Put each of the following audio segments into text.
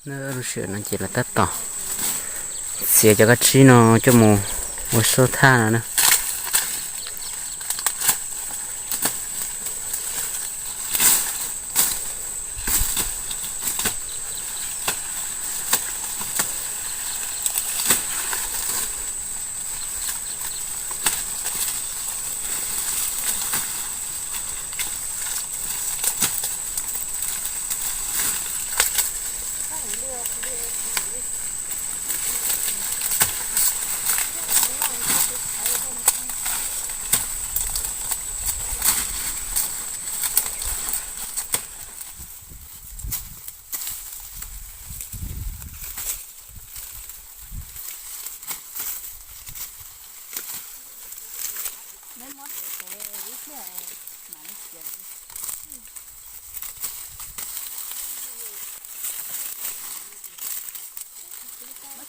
Lub sij hawm no ces lawv tab tom txiav cov kab tsib no coj mus ua soj thaj no na. Muab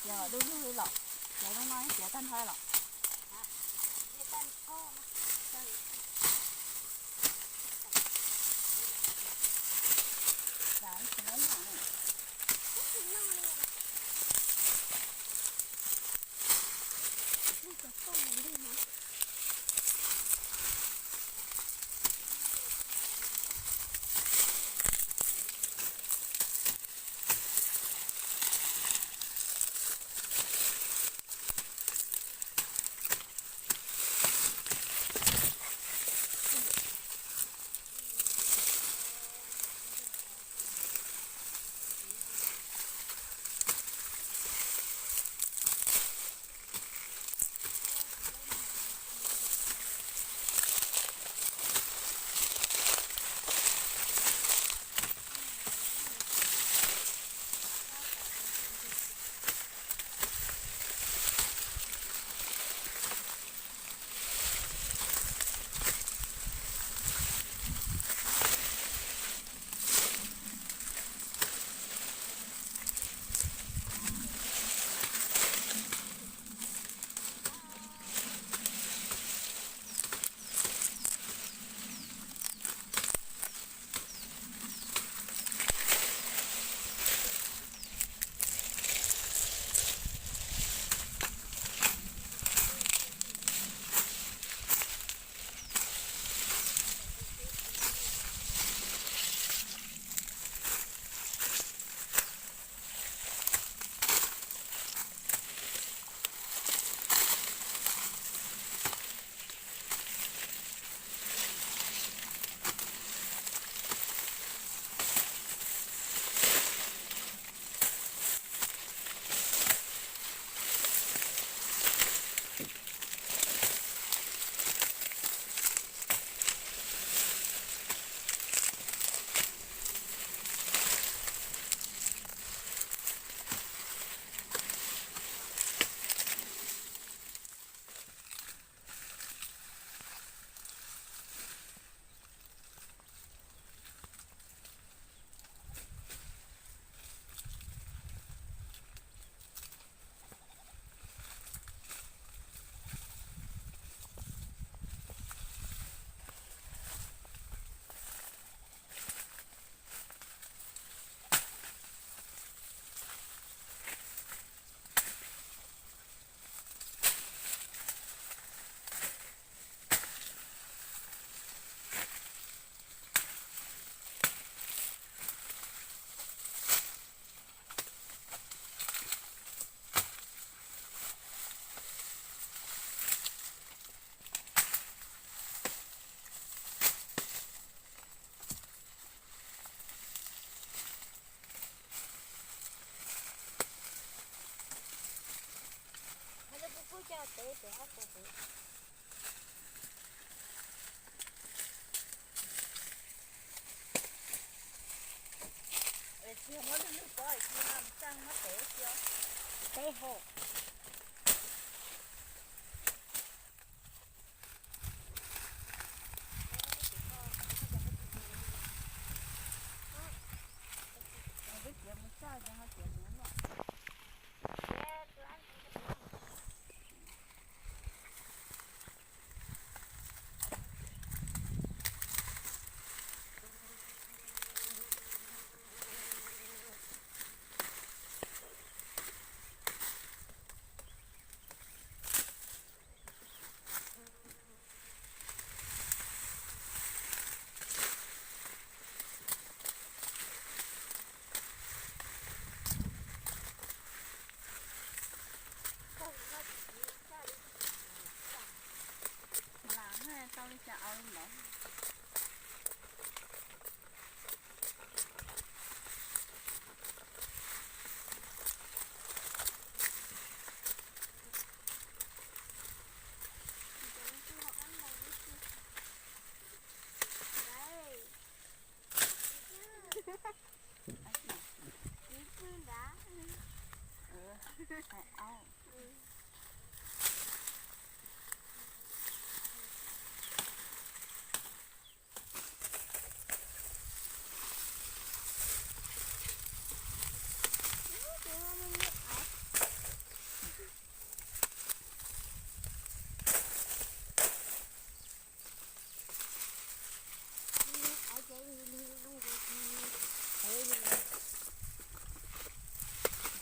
txiav kom du lug li los, txiav zoo no txiav tag nrho los.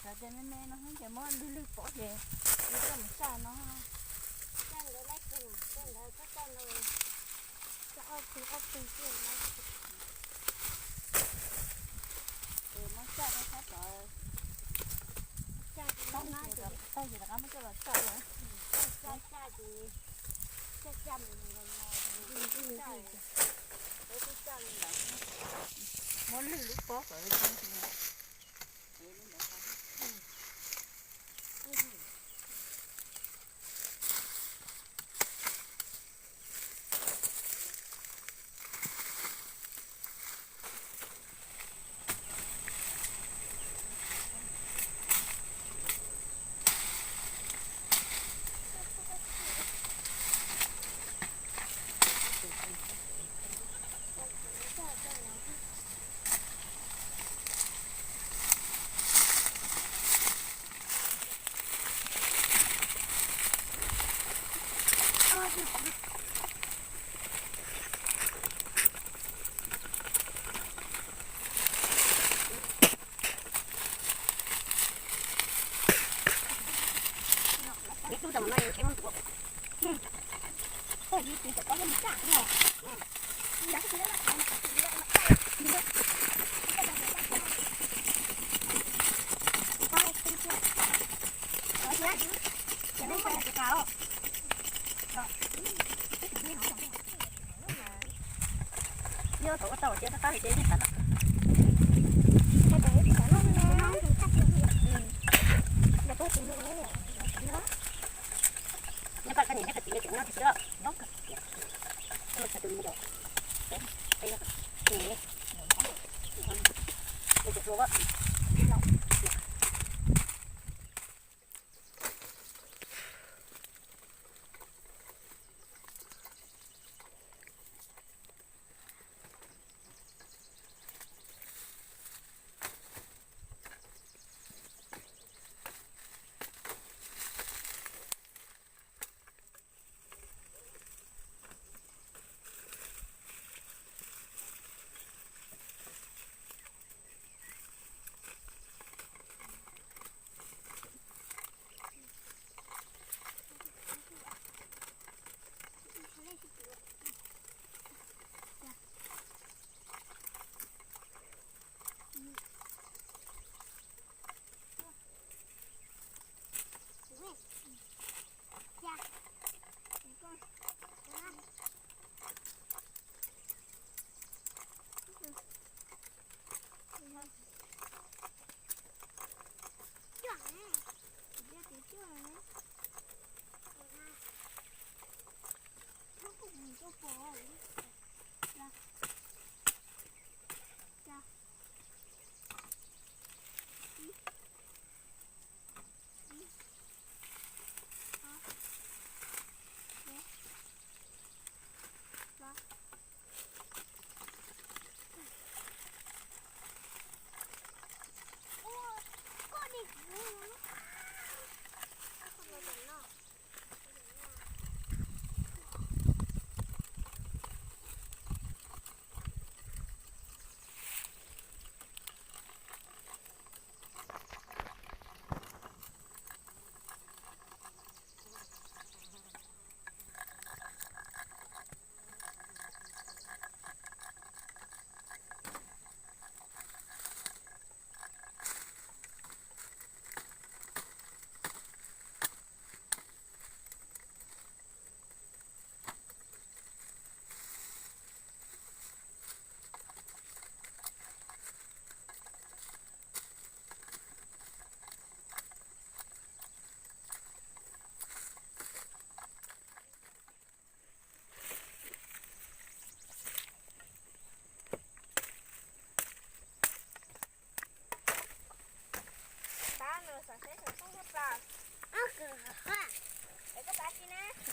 Cov me me no ces muab lwg lwg pov ces yuav coj mus caj no. Muab caj rau sab tod, tag ces rov qab muab coj los caj. Muab lwg lub pob kom zoo.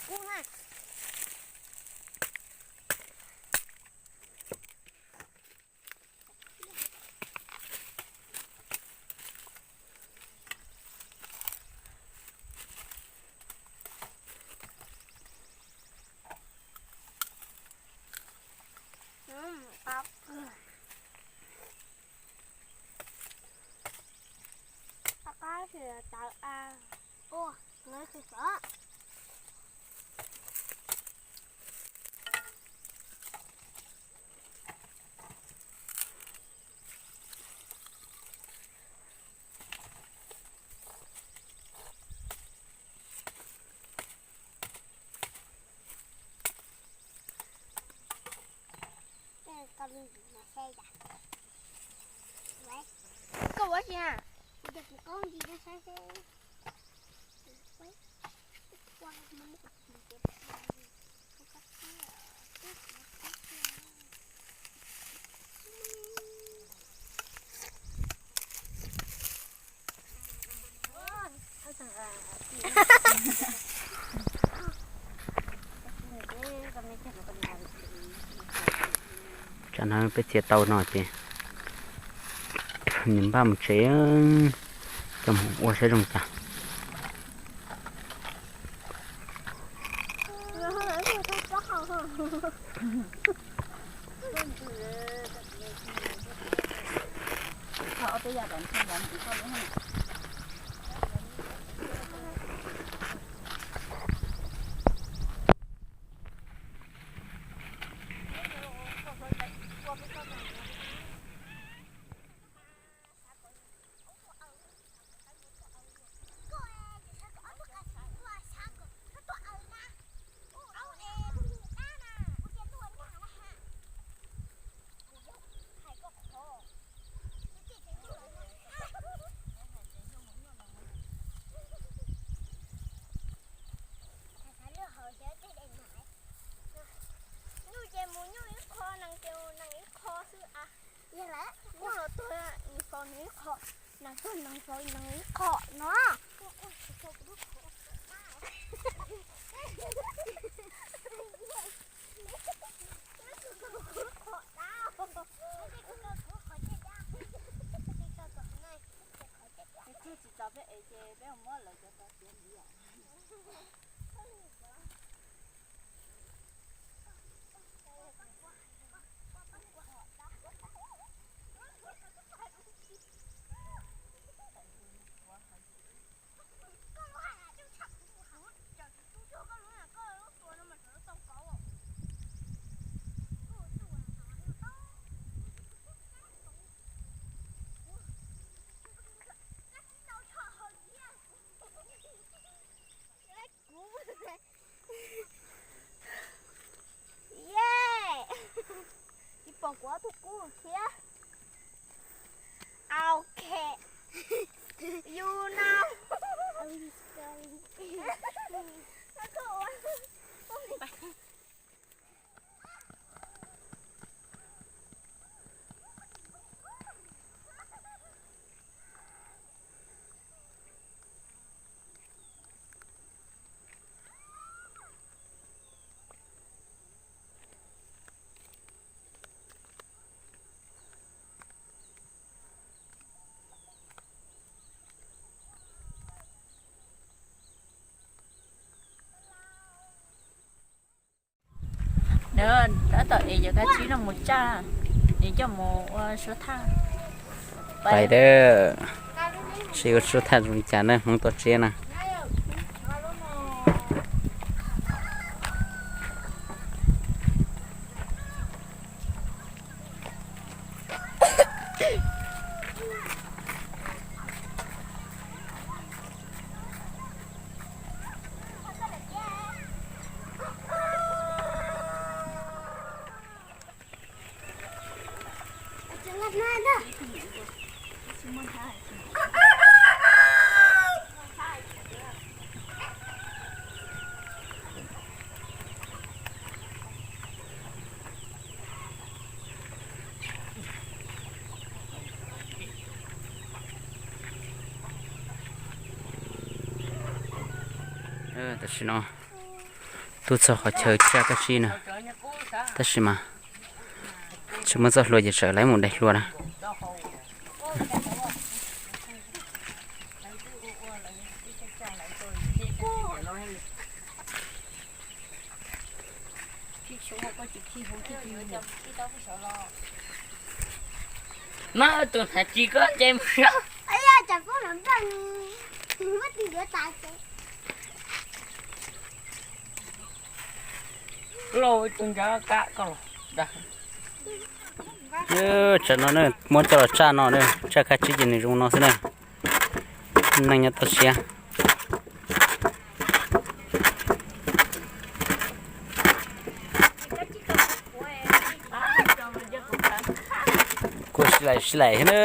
Kub na. Qab qab tawv a. Ua, Koj ua si na. Tsam no peb txiav tau no ces nws npaj mus tsev, coj mus ua saib zoo cas. Nyuj ces mus nyuj ib qho, nees ces nees ib qho xwb a. Nyuj los tuag nws faus nws ib qho, nees tuag nees faus nees ib qho no. Tsis tau peb es ces peb muab lawv cov tau tiav ntxiv yom. Kuv, ye, tsis pom kuv ob tug kub thiab. Ok, you know. Nws tab tom ev cov kab tsib no mus tsaj, nws coj mus ua suab thaj. Pais dawb, seb ua suab thaj zoo li cas na, Hmoob toj siab na. Tam sim no Tuaj txog qhov chaw tshaj kab tsib na, tab sis mas tsis muaj txoj hlua ces txawm lawv mus daig hlua na. Mas tus hnav ci koj nce mus. Tsam no na, muab coj los tsaj no na, tsaj kab tsib ces nws zoo no xwb na. Neeg nyob toj siab. Kuj sib laim sib laim thiab na.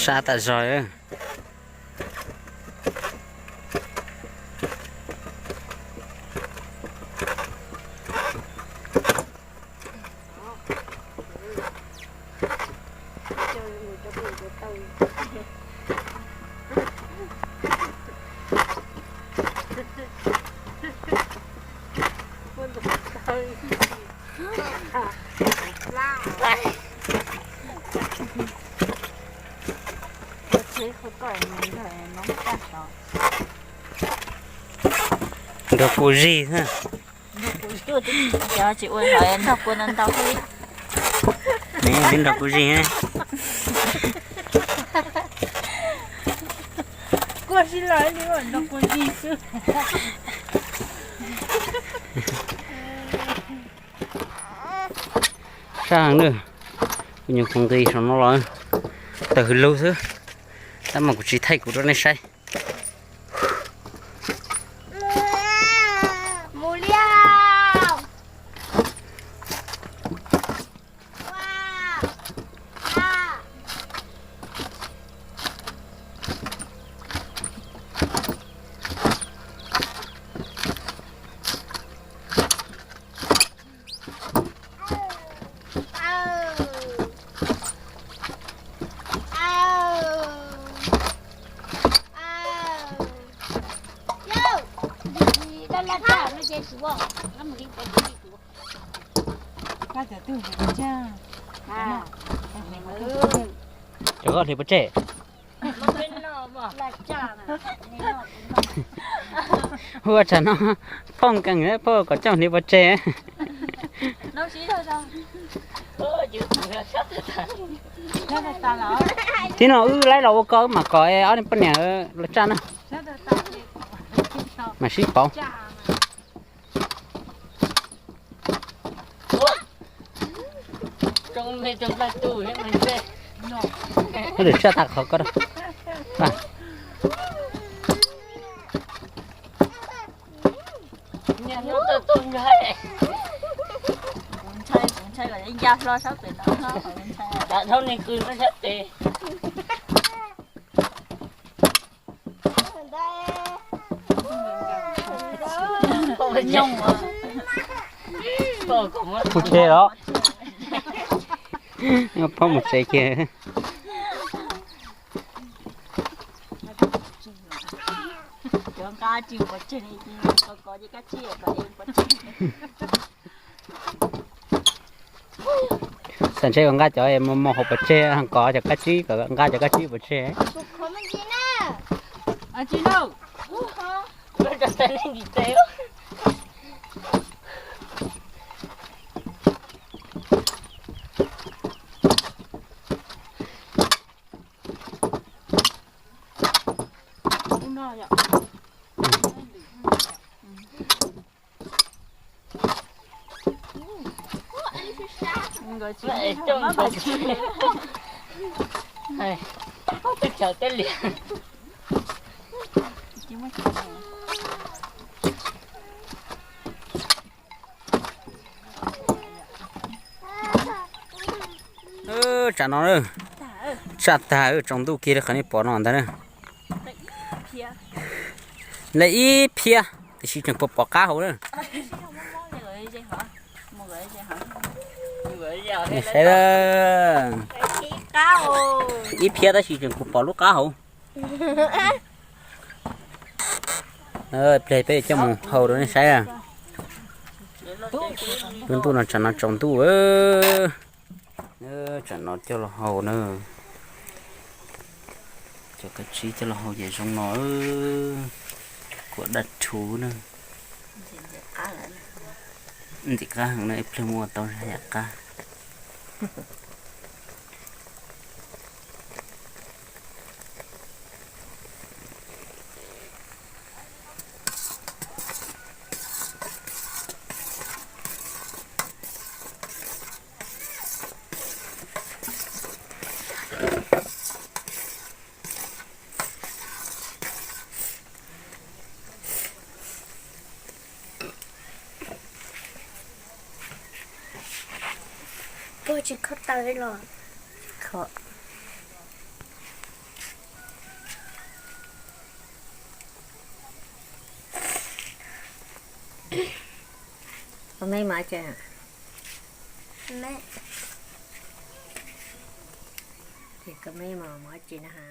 Sab tas zog. Nrog kuv zig na. Tsis ua nrog kua ntau ntau xwb. Neb nrog kuv zig. Kuj sib laim li nrog kuv zig xwb. Sab heev na, kuv nyuam qhuav nqis saum no los tawm hws lug xwb, tab mas kuv tsis thaij kuv rau nej saib. Cov koj hliv pov tseg. Ua tsam no poj nkees, poj kom coj hliv pov tseg. Thib no wb laib los ua ko wb mam kom ob niag poj niam los tsaj na. Mam sib pauv. Lwm tsaj tas qhov ko. Pub tseg los? Phob mus tsev kiag. Tam ntshe kom nqa cov mos mos hauv pov tseg, kov cov kab tsib, kom nqa cov kab tsib pov tseg. Tsis no. Nkawd tsis, nkawd tsis, teb chaws teb liaj. Tsam no tsaj tag, tsaus ntuj kiag li qhov nej pom no ntag na. Lawv ib phiab tiam sis tseem puas pom qab hauv na. Saib, ib phiab tab sis tseem puas pom lub qab hauv. Pliag peb coj mus hau rau nej saib. Lub ntuj no tsam no tsaus ntuj. Tsam no coj los hau na. Cov kab tsib coj los hau ces zoo no. Kuam daj rhuv na. Ntxim qab heev na, ib pliag muaj tau yam qab. Puag tsis kho taw los. Koj me mas tsev, ces koj me mas mov tsev na ha.